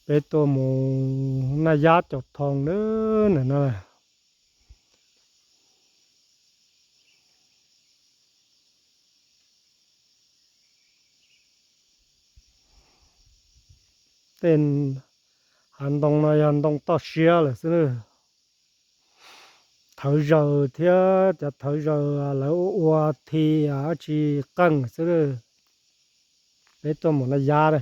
Peb tuaj mus Naj Yab cov thoo na, ntawm no. Tej hav ntoo no yog ntoo toj siab lawm xwb na. Thawv zaws thiab cov thawv zaws lawv ua thi dab tsi qeej xwb na. Peb tuaj mus Naj Yab na.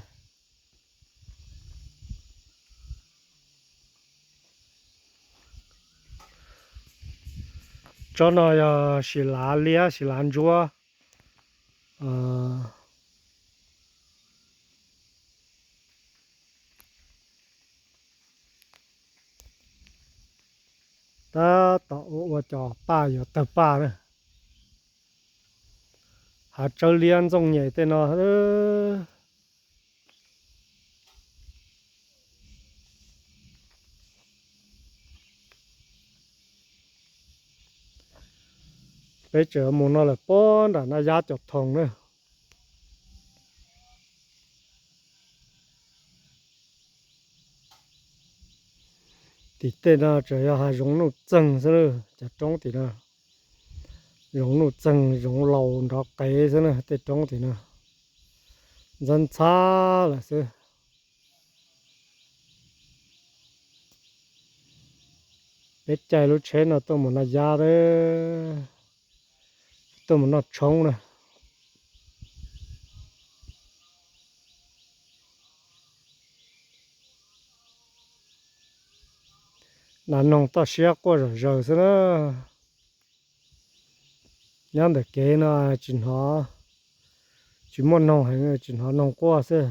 Tsob no yog sis lav liab sis lav ntsuab. Tab tom ua ua cov paj yuav tawg paj na. Hav tsawb liab ntxooj nyem tej no. Peb tseem mus no lawm pob nram Naj Yab cov thoo na. Tim tej no tseem yog hav zoov nuj txeeg xwb na, cov roob tim no. Zoov nuj txeeg, zoov laus nrov qev xwb na, tej roob tim no. Ntxhab ntxhab lawm xwb. Peb caij lub tsheb no tuaj mus Naj Yab, tuaj mus noj tshoob na. Nas noog toj siab quaj zom zaws xwb na. Nyob ntawm kev no tsis hnov, tsis muaj noog heev, tsis hnov noog quaj xwb.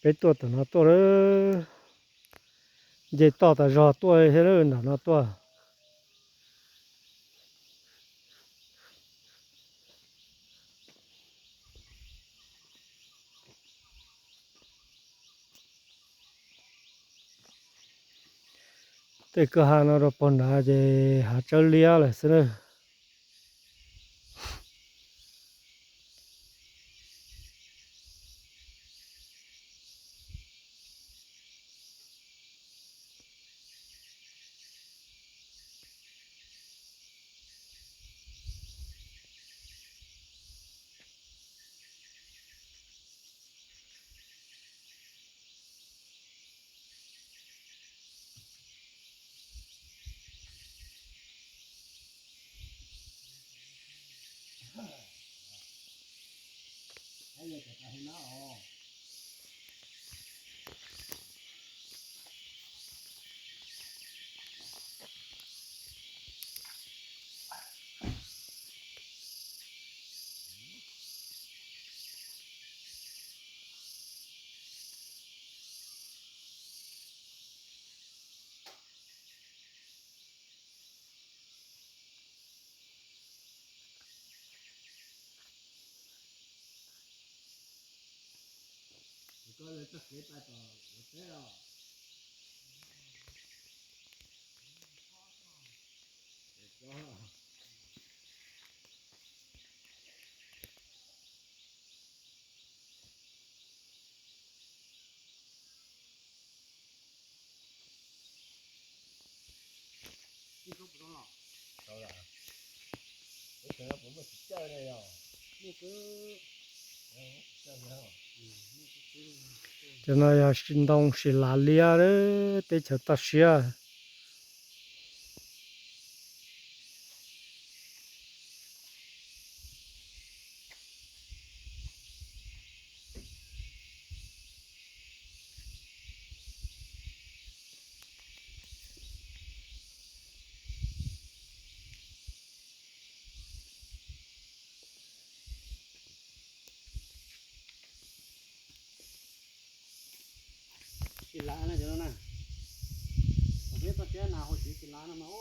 Peb tuaj tam no tuaj lawm, nce toj tas zog tuaj thiab lawm, nram no tuaj. Tej kwj ha no rau puag nrad ces hav tsawb liab lawm xwb na. Cov no yog ntoo sis lav liab, teb chaws toj siab. Tsis lav na cov no na. Thaum peb toj siab nas hauv tsev tsis lav no mas